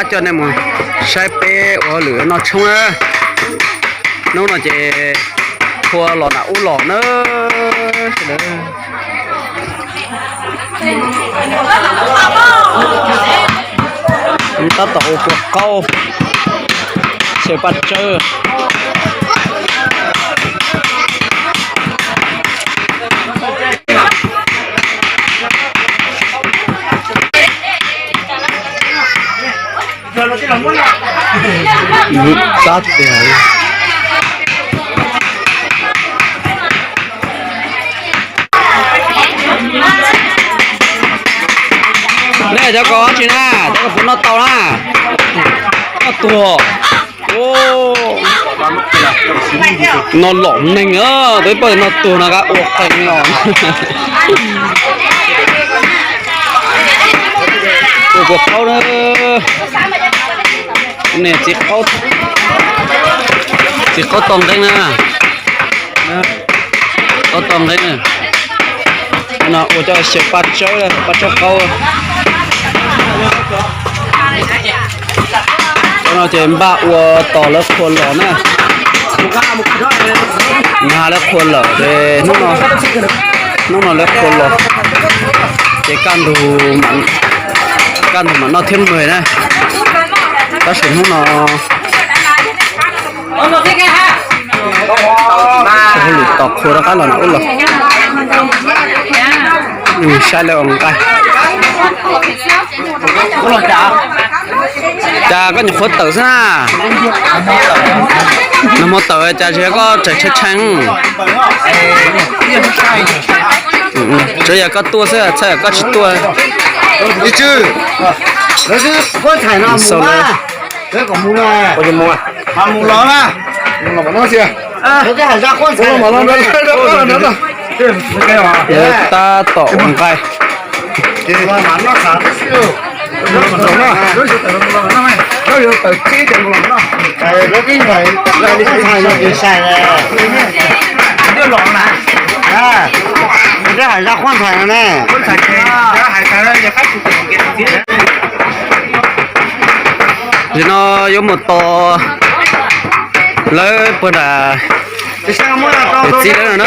Coj nej mus saib peb ua hauj lwm noj tshoob na. Hnub no ces khua los nram ub los na. Tab tom ua kua qaub, xyaw paj tsawb. Tab tiag. Nej cov ko tsi na, cov ko puas noj tau na? Noj tuag. No lom neeg, twb poj noj tuag no kab ua qeeg os. Ua kua qaub na. Niam txiv qaub, txiv qaub tau nqeeb na. Qaub tau nqeeb na. No ua coj xyaw paj tsawb, paj tsawb qaub. Cov no ces npaj ua tos lawv qhua los na. Nag lawv qhua lawm ces hnub no, hnub no lawv qhua los ces kaj ntug, kaj ntug mam noj thiab mog na. Tab sis hnub no hauj lwm tos qhua rov qab los na ub los. Saib lawv ua nqaij. Cas koj nyuam qhuav tawm xwb na? Nag hmo tawm cas tsis yog koj tseem tshee tshee? Tsuas yog koj tuaj xwb, txhaj yog koj tsis tuaj. Ib tsw, xau lawv. Tab tom ua nqaij. Nim no yuav mus tos lawv puag nram txiv lawv no na.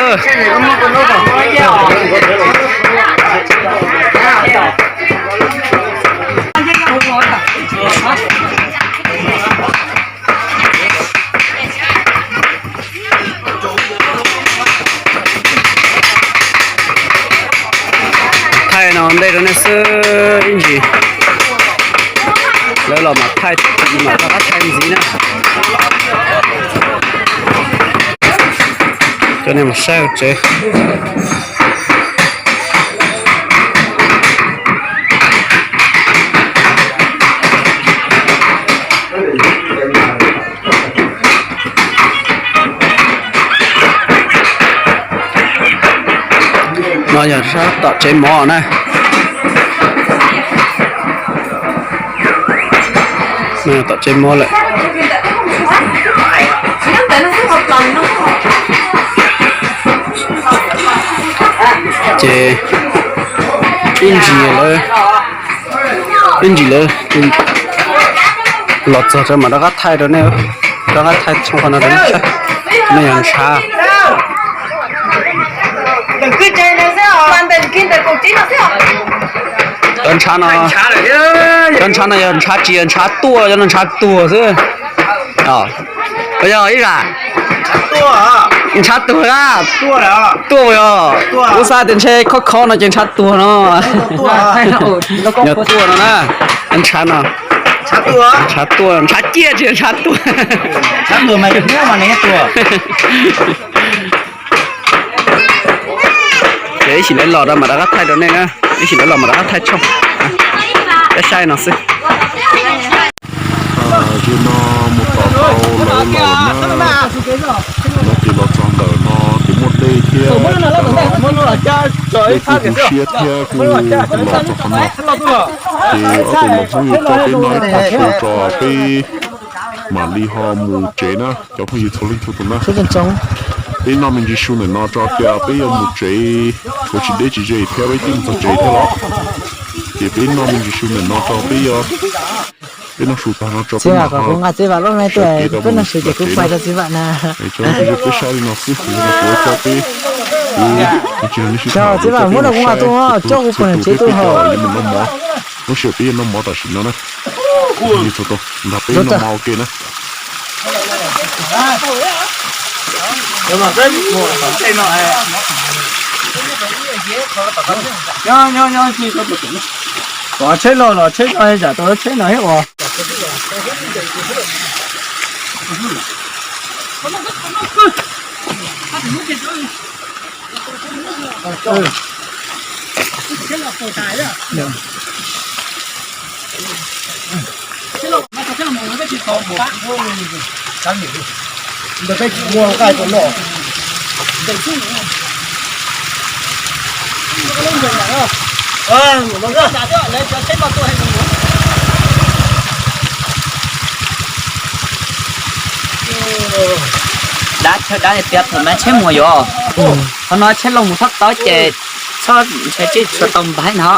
Thaij no ntej rau nej xwb ib ntsis, lawv los mam thaij, mam rov qab thaij ntxiv na. Coj nej mus saib hauv tsev. No yog sab tom tsev mov na. No yog tom tsev mov lawm. Ces ib ntsis lawv, ib ntsis lawv los txog rau mam rov qab thaij rau nej, rov qab thaij tshooj qhov no rau nej saib. No yog ntshav. Cov ntshav no, cov ntshav no yog ntshav tsis yog ntshav tuaj, cov no ntshav tuag xwb. Yog ib zam ntshav tuag na. Tuaj yog, kuv xav tias ntshe khob khob no ces ntshav tuag no. Yog tuaj no na, ntshav no, ntshav tuaj, ntshav ciaj tsis yog ntshav tuag. Ces ib sim lawv los rau mam rov qab thaij rau nej na, ib sim lawv los mam rov qab thaij tshooj, peb saib no xwb. Ces no mus tom tau lawv los na, no ces los txog ntawm no ces muaj dej thiab, dej kuj tu siab thiab kuj los txog qhov no. Ces ob tug los Hmoob yuav tso peb noj ib qho tsua tso peb mam li ho mus tsev na cov phooj ywg txhua leej txhua tus na. Peb noj me ntsis su ntawm no tso kiag peb yuav mus tsev, kuv tsis deb tsis ze thiab peb twb mus txog tsev thiab los. Ces peb noj me ntsis su ntawm no tso peb yuav Peb noj su tag no tso peb mam ho sawv kev tau mus lam tev na. Es cov no ces yog peb sab li no xwb, kuv tso peb, kuv tsis nrog nej sib tham, kuv tso peb txhua tus peb cov yuav mus noj mov. Lub sij hawm peb yuav noj mov tam sim no na. Nrog peb noj mov ua ke na. Kom tsheb los los tsheb no zam tau tsheb no thiab uas. Dab chaw dab tias thaum ntawd tsheb mus yuav, qhov no tsheb los mus txhob tau ces txhob ntshai tsij tshua tau npaib no.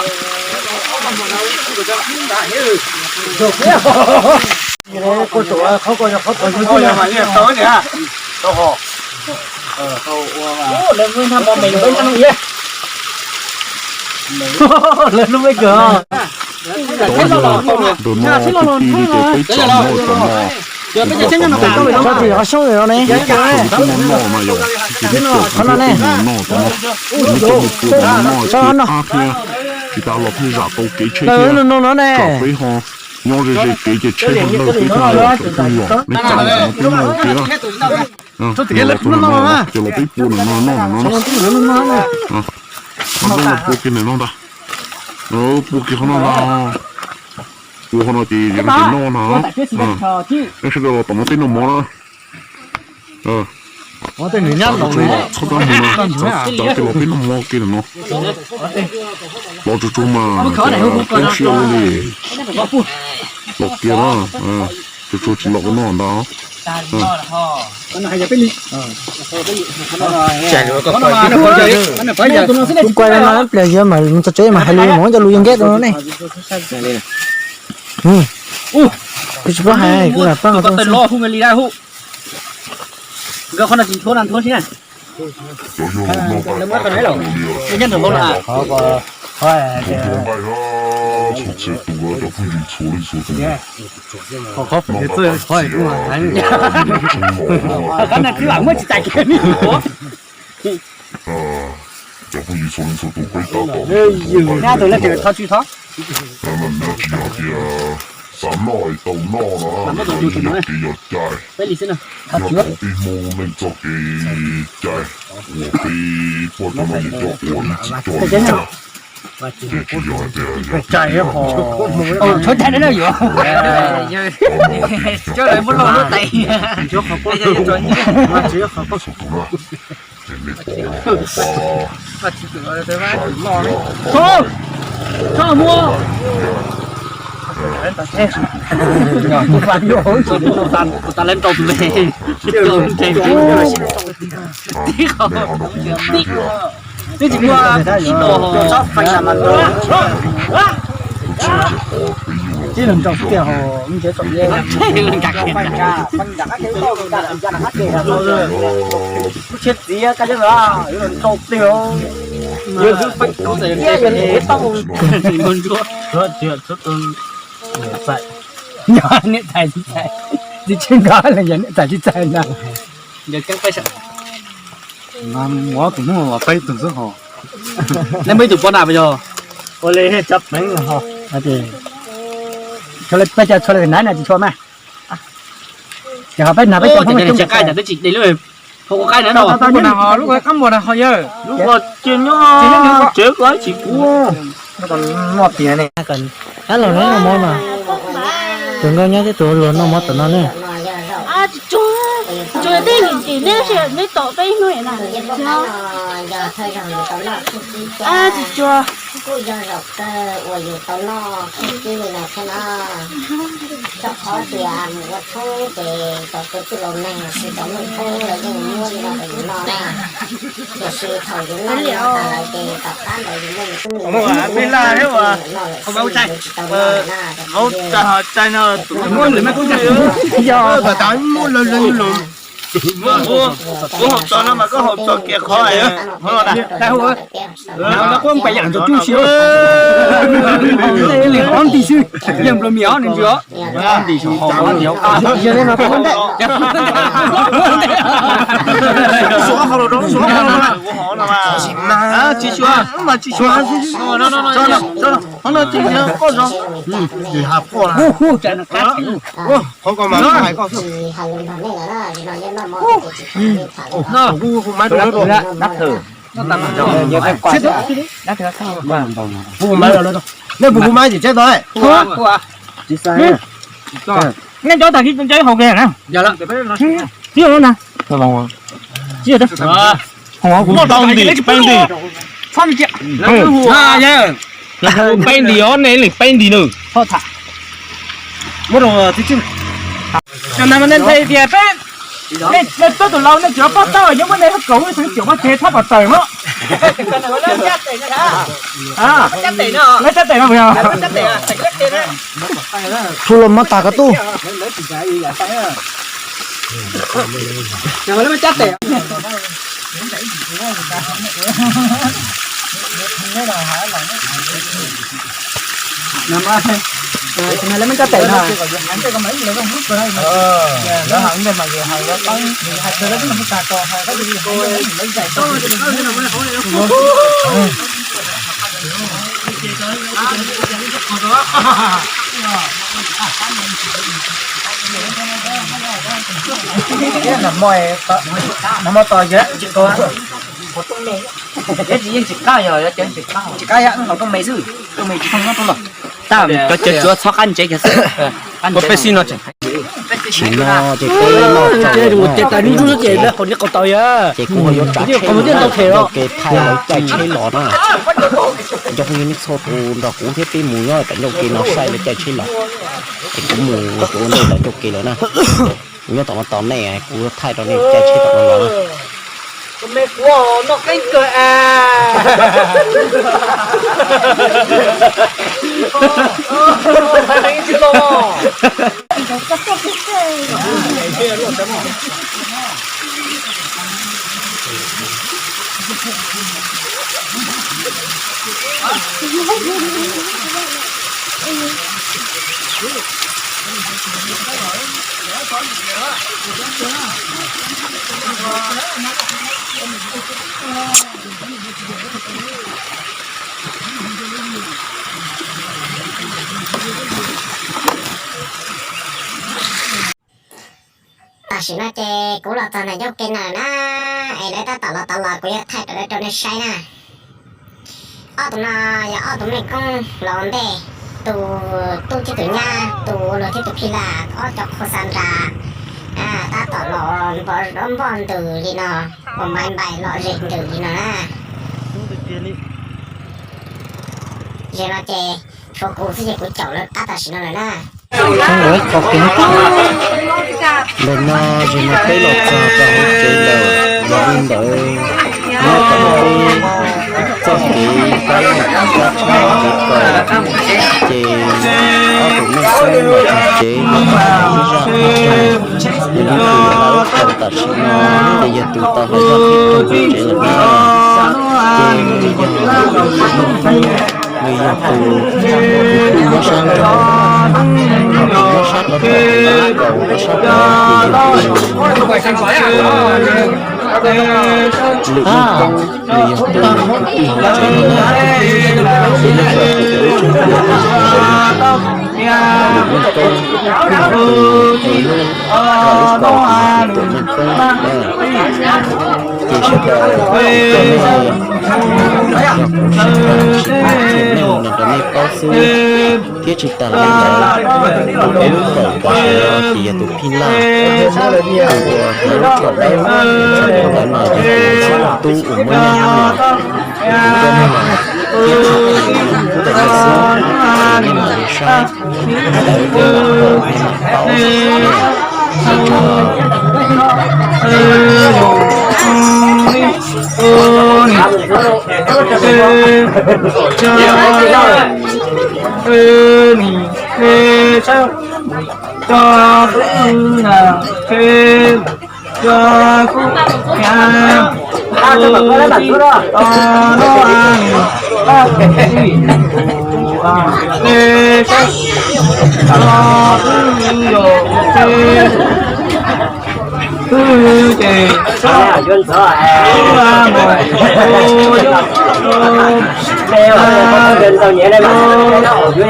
Lawv lub me kawg. Ntawm no tus tij li ces peb tsom noj tom no, tsis yog qhov xyoob no ne, peb noj noj mas yog, qhov no ne, peb noj tom no, peb noj tom no, qab thiab, tsis tas los pheej zam tau kev tsheb thiab, no ne, kom peb ho nyob ze ze kev ces tsheb ho lawg peb thiab. Cov phooj ywg, nej tsom tom no peb noj ua ke na. Ces los peb pua ntawm no noj ntawm no, pua kiag ntawm no ntag, pua kiag qhov no ntag. Pua qhov no ces yog no ces noj na. Nej sawv daws los tom no peb noj mov na. Txhob rab mus na, txhob rab mus na, cov ces los peb noj mov kiag ntawm no. Los tsuag tsuag mas, poob siab ua luaj li. Los kiag na, tsuag tsuag tsis los kuv noj ntag. Kuv kuaj no pliag yog mas tso tsev mas hais lus mus cov lus yog nkeb rau no ne. Kuv tsis paub hais, kuv lam pab. Cov phooj ywg txhua leej txhua tus peb tab tom, tus leej twg thov tsis thov, tsis yog tias xav noj es tau noj no, yog kev yog cai, yog thaum peb Hmoob neej txoj kev cai uas peb poj cov no yog cov uas ib txwm coj na, ces tsis yog hais tias yog cai, txhua tus na, ces nej pom qhov pab, Niam tais txiv tais, tsis tsis nkaus li yog niam tais txiv tais ntag. Nej muaj ib tug poj nam puas yog? Ua li cov peev ho, peb cov tshua li nav na tsis tshua mas. Ces ho peb nav peb cov phooj ywg, ho qaib na, lub qaib muag na ho yawg, lub ko cia nyob tsev ko tsis pub. Noj tiag ne. Ab los noj mov mas, tus nkauj nyab thiab tus hluas noj mov tom no ne. Tsis tsuag, tsis tsuag tej niam txiv neb sib neb tom peb hnub na. Tsis tsuag. Kuj yog zaum kawg uas yus tau noj khib kib li no thiab no, rau qhov tias mus ua thoob ces cov kwv tij laus neeg los sis cov neeg thoob los yeej muab li no rau yus noj na. Tiam sis thaum yus noj li no tas lawm ces tom qab ntawd yus muaj yus tub me nyuam thiab uas hauv tsis tau noj na. Hauv tag ho tag no tus muab lwm me kub yog tas tas muab lawv lawv lawm. Kuv haus txog no mas koj haus txog kiag qhov no. Li qhov nti xwb, yog nplua mias os nws ntsis os. Tsis xyuas, tsis xyuas, qhov no tsis yog koj zog. Qhov ko mas hais koj xwb. Nej puas hu mab ces tseb tau. Nej cov tag kis cov haus kiag na. Muaj tau ntim peeb ntim. Peeb ntim os, nej leej peeb ntim nws. Muab rau tib tsis. Cov no mas nej nthe tias peb, nej, nej tuab tus laus nej tsis paub tawb, yuav muab nej hauv kaum xeev tiam muab tsev txhob pom tawm no. Lawv cab tes no puas yog? Txhua los mov tag ko tuj. Tsis qab yog tsis qab yog, tau tuaj me xwb, tuaj me tsis tau nyob tuaj los. Cov cawv tsuav txhob qab ntsev kiag xwb. Ua peb xib no tseem. Tsis no ces peb noj tau ces lawv qhov li qhov tau yog ces kuv ho yuav tsav tsheb mus ncauj ke thaij lawv caij tsheb los na. Cov phooj ywg nej txhua tus nrog kuv thiab peb mus nyob tom ncauj ke no saib lawv caij tsheb los. Ces kuv mus ua ntej tom ncauj ke lawm na. Kuv nyob tom no tos nej, kuv thaij rau nej caij tsheb tom no los na. Kuv me kuv noj qeeb kawg as. Tam sim no ces kuv los txog ntawm ncauj ke na na, es lawv tab tom los tod los kuv yuav thaij rau lawv rau nej saib na. Ob tug no yog ob tug mej koob los ua ntej, tus tub thiab tus nyab, tus ua luag thiab tus phij laj, ob cov qhua xa nras, tab tom los npog dob npog ntws li no, ua maiv npais lom zem ntws li no na. Zaum no ces tshuav kuv xwb ces kuv caum lawv qab tam sim no lawm na. Ntawm no zaum no peb los txog rau hauv tsev lawm, yog li ntawd nyob rau peb txoj kev kab laug kab tsheb kev kawm, ces ob tug mej xeeb los txog tsev, ib zaj qhov tshaj, yog li tus lawv tau tam sim no ces yog tus tau hais zaj qhib rooj hauv tsev lawm na. Ces nws yog tus, tus muab sab nrog, ho tus muab sab rau tom kaum, muab sab rau ces yog tus lwm leej koob, nws yog tus kwv tij hauv tsev no na. Ces nyob rau tus lub tsev no yog tus lwm leej koob, tus lub kaum ces yog tus tuam leej koob na. Ces Sawv daws, kuv coj nej, kuv tsis muaj txheej tshaj nej mus nrog nej paub xwb. Thiab tsis tas li ntawd, kuv tus peb lub kawm tam sim no ces yog tus Phij Laj, tus uas hnav lub tsho dawb, ntawd mas yog tus tub uas muaj nyiaj nyob no. Kuv coj nej los, thiab tsis tas li ntawd, kuv coj nej xwb, nej mam li saib, ntawd nej mam paub, nej mam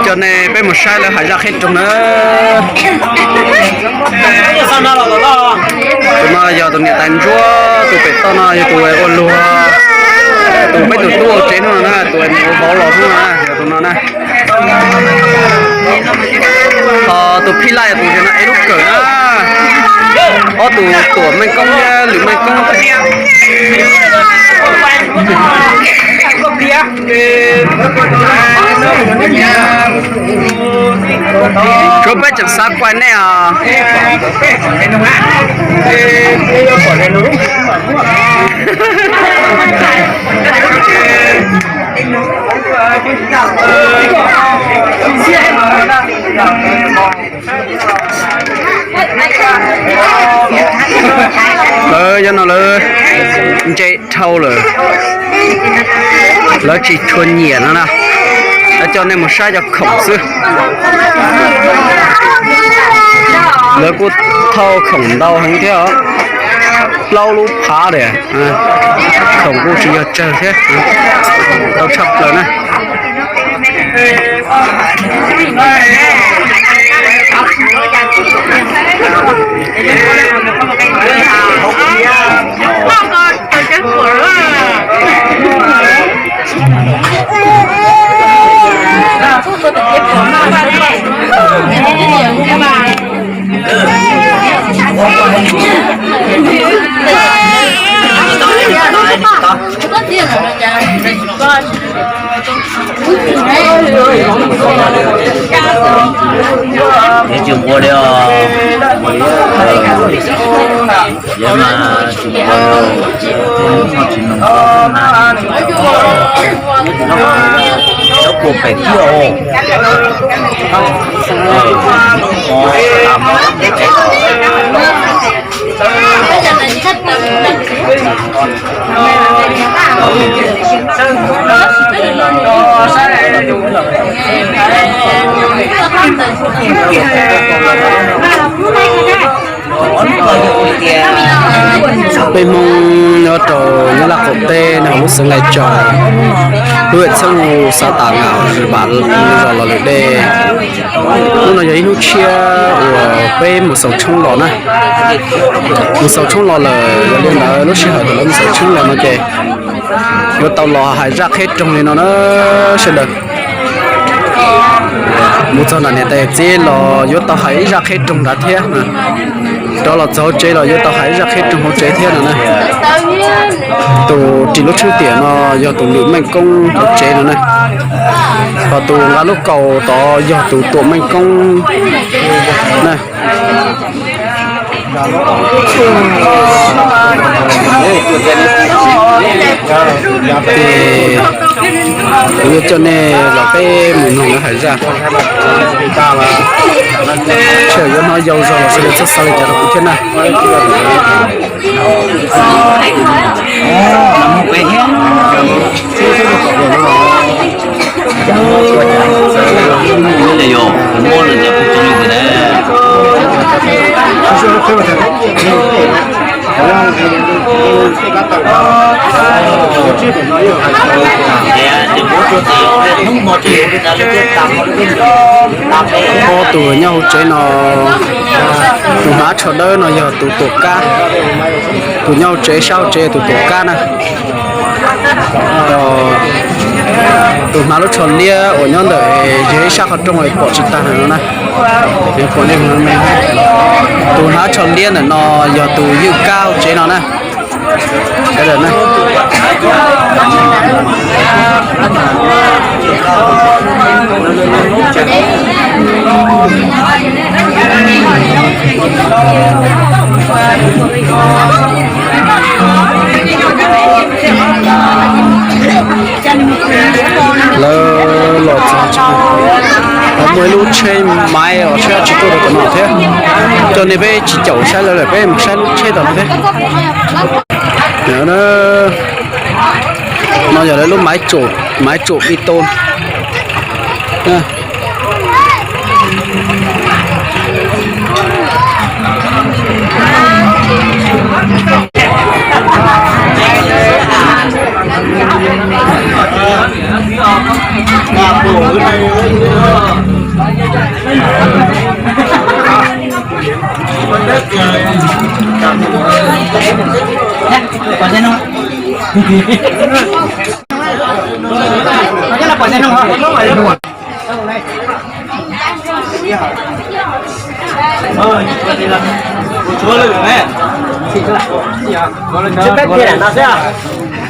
Coj nej peb mus saib lawv hais zaj qheb roog na. Tus no yog tus niam tais ntsuab, tus pem toj no yog tus ua luag, tus peb tus tub ua tsev hnub no na, tus ua vauv los hnub no na, yog tus no na. Ho tus Phij Laj yog tus no ev lub kawm na. Ob tus Tuam Meej Koob thiab Lwm Meej Koob. Tsuav peb tseem xav kuaj nej os. Lawv nyob no lawv ntse dhau lawm, lawv tsis tshua nyiam no na. Lawv coj nej mus saib cov khoom xwb. Lawv kuj thauj khoom ntau heev thiab os, plaub lub phav li. Khoom kuj tsis yog tsawg thiab, tau tshaj plaws na. Tsis ua li os, yog mas tsis ua, tsis noog, cov kuv pem thiab. Peb Hmoob nyob rau nyob Laj Qaum teb no, lub xeev Lais Tsau, lub txheej xav tas na, vam zos Los Lwm Dej. Hnub no yog ib hnub tshiab uas peb mus xaus tshoob los na. Mus xaus tshoob los lawm, yog li ntawd lub sij hawm thaum lawv mus xaus tshoob los no ces yuav tau los hais zaj qheb roog li no na sawv daws. Mus txog nram niam tais txiv los yuav tau hais ib zaj qheb roog nrad thiab. Rov los txog hauv tsev los yuav tau hais ib zaj qheb roog hauv tsev thiab no na. Tus ris lub tsheb tiam no yog tus Lwm Meej Koob hauv tsev no na. Ho tus nqa lub kaus tod yog tus Tuam Meej Koob na. Ces kuv yuav coj nej los peb mus noog lawv hais zaj. Tsam yuav hnov yau zog los sawv daws txhob xav li cas rau kuv thiab na. Ob tug nyob hauv tsev no, tus hnav tsho dawb no yog tus tuam kab, tus nyob hauv tsev sab hauv tsev tus tuam kab na. Tus hnav lub tsho liab uas nyob ntawm yog ib sab qhov rooj pom tsis tag no na. Tus hnav tsho liab ntawm no yog tus ywj kab hauv tsev no na. Lawv los txog, muaj ib lub tsheb maiv os, saib tsis tuaj rau tom no thiab. Coj nej peb tsis caum saib lawv lawm, peb mus saib lub tsheb tom no thiab. No yog lawv lub maiv tsuam, maiv tsuam bi tau.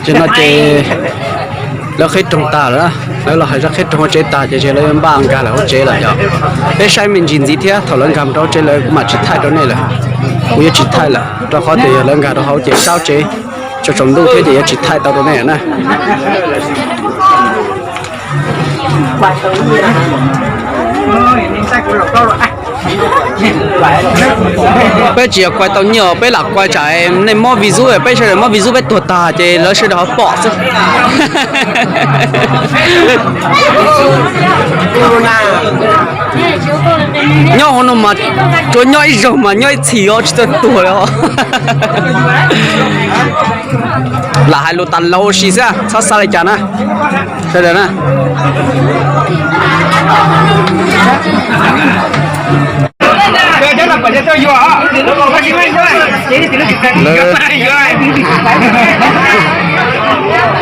Ces no ces lawv qhib rooj tag lawm, lawv los hais zaj qhib rooj hauv tsev tag ces lawv yuav npaj nkag lawm hauv tsev lawm yog. Peb saib me ntsis ntxiv thiab, thaum lawv nkag mus rau hauv tsev lawv kuv mam tsis thaij rau nej lawm. Kuv yuav tsis thaij lawm rau qhov tias yog lawv nkag rau hauv ces sab tsev, tsaus ntuj thiab ces yuav tsis thaij tau rau nej na. Peb tsis yog kuaj tau nyiaj, peb lam kuaj tsam nej mob virus, peb sawv daws mob virus peb tuag tag ces lawv sawv daws ho pom xwb. Nyob hauv no mas tsuas nyob ib zaug mas nyob ib txhis os, tsis tau tuag li os. Lam hais lus tas laus ua si xwb, txhob xav li cas na. Sawv daws na.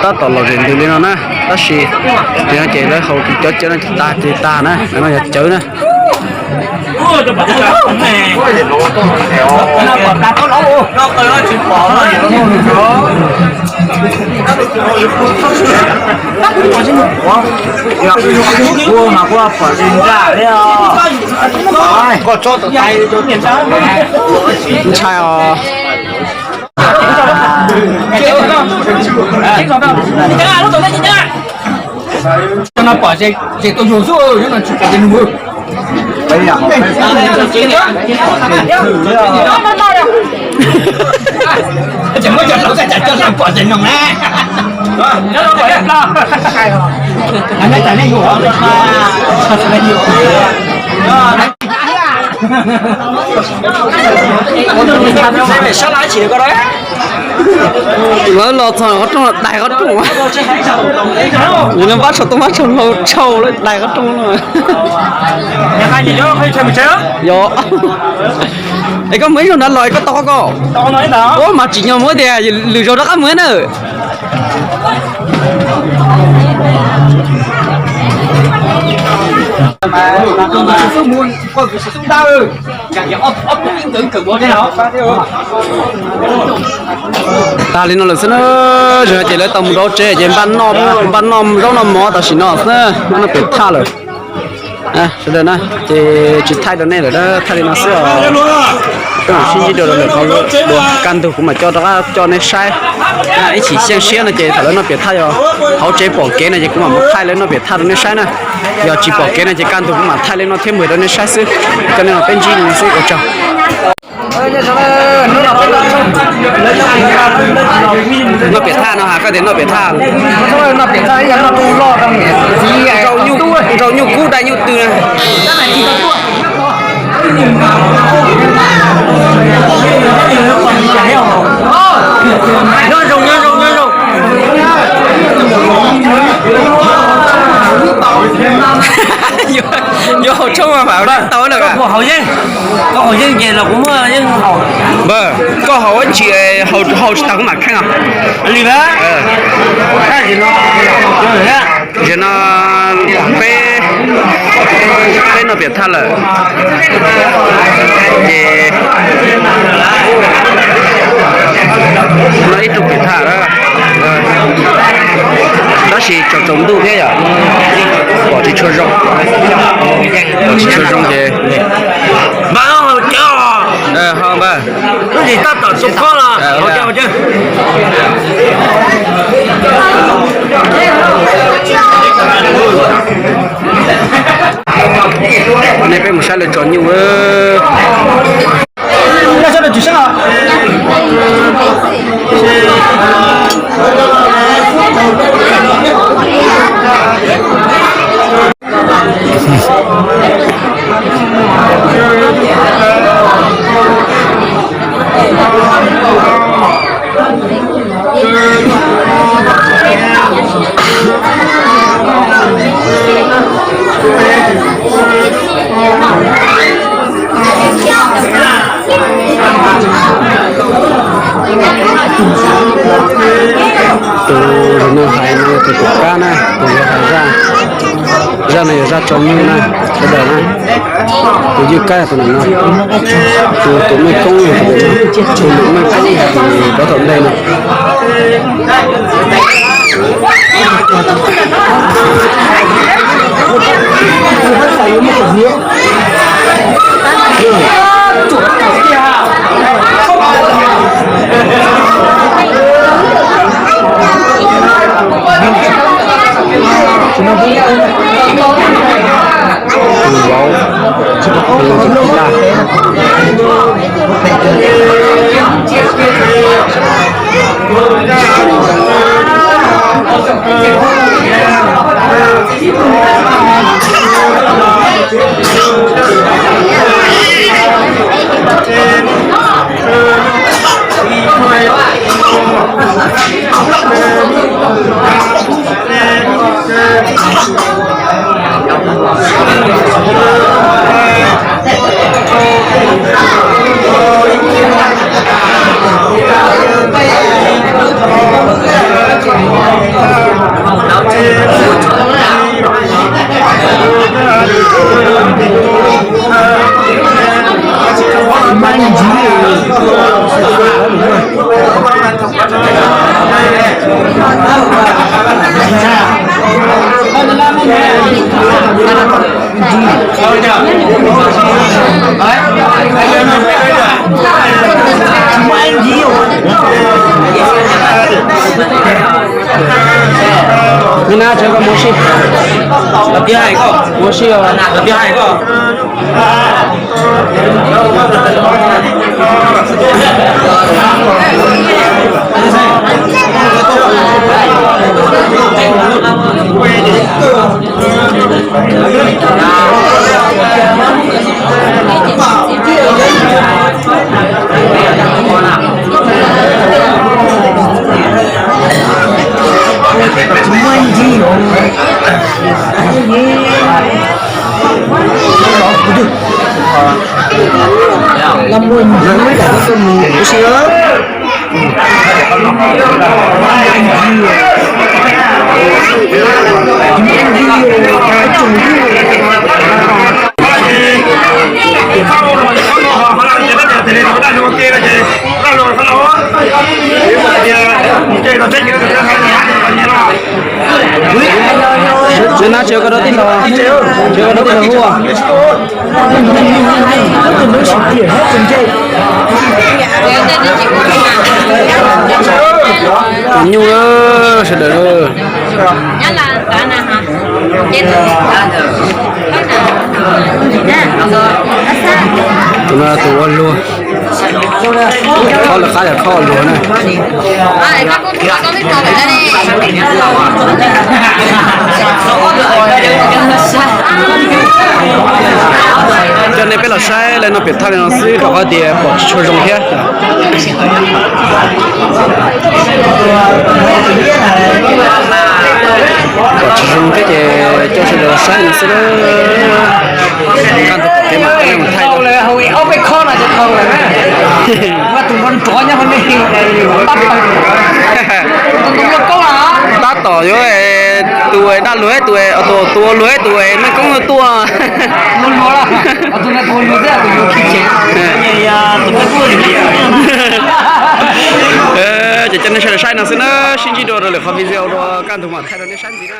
Tab tom los zem ntws li no na, tab sis ces lawv haus cov cawv no tag ces tag na, no yog cawv na. Ntshai os. Cov no pom ces tau yug xwb, cov no tsis pom ces nug. Ces muab cov laus txaj cas cov no pom ces nug na. Lawv los txog qhov rooj los dais qhov rooj. Yus no pab tshau tub pab tshau hlau tshau lawv dais qhov rooj no. Yog, es koj mus ib zaug ntawd los es koj tau qhov ko. Ua mas tsim nyog mus tias lwm zaus rov qab mus na. Tag li no lawm xwb na, ces lawv tau mus rau tsev ces npaj noj zaub noj mov tam sim no xwb na, noj pem thaj lawm. Sawv daws na, ces tsis thaij rau nej lawm, thaij li no xwb os. Sib ntsib dua rau lawm, kaj ntug kuv mam coj rov qab coj nej saib. Ib chim xyeej siab no ces thaum lawv noj piam thaj yog hauv tsev pom kev no ces kuv mam mus thaij lawv noj piam thaj rau nej saib na. Yog tsis pom kev no ces kaj ntug kuv mam thaij lawv noj thiab mus rau nej saib xwb. Coj nej los peb ntsib xwb ua tsaug. Noj piam thaj no has koj tias noj piam thaj. Nrau nyuj kub dai nyuj tw. Nyob zoo, nyob zoo, nyob zoo. Yuav haus tshoob mas mam tau na. Koj haus yeej, koj haus yeej ces los kuv muaj yeej haus. Npawg, koj haus ib ntsis, haus tsis tag kuv mam kheej os. Li ntawd. Zaum no peb, peb noj piam thaj lawm, ces noj ib rooj piam thaj na. Tab sis tsaus tsaus ntuj thiab yom, pom tsis tshua zoo, pom tsis tshua zoo ces ho npawg. Nej peb mus saib lawv tso nyuj. Tus no hais no yog tus tuam kab na, tus yog hais zaj, zaj no yog zaj tso nyuj na, sawv daws na. Tus ywj kab tus no, tus tus mej koob yog tus no, tus tus mej koob yog tus rov thaum ntej no. Nab tsev koj mus si, mus si. Neb nab tsev koj dab tij los, tsev koj dab tij los hu. Nyuj sawv daws. Tus no tus ua luag, khob lawv qab yog khob ua luag na. Coj nej peb los saib lawv no pem thaj li no xwb rau qhov tias pom tsis tshua zoo thiab. Pom tsis zoo thiab ces coj sawv daws los saib no xwb. Kaj ntug pom kev mam thaij. Tab tom yuav tus daj luag, tus ua luag, tus meej koob tuaj. Ces coj nej sawv daws saib no xwb na, sib ntsib dua rau lwm qhov video dua kaj ntug mam thaij rau nej saib ntxiv na.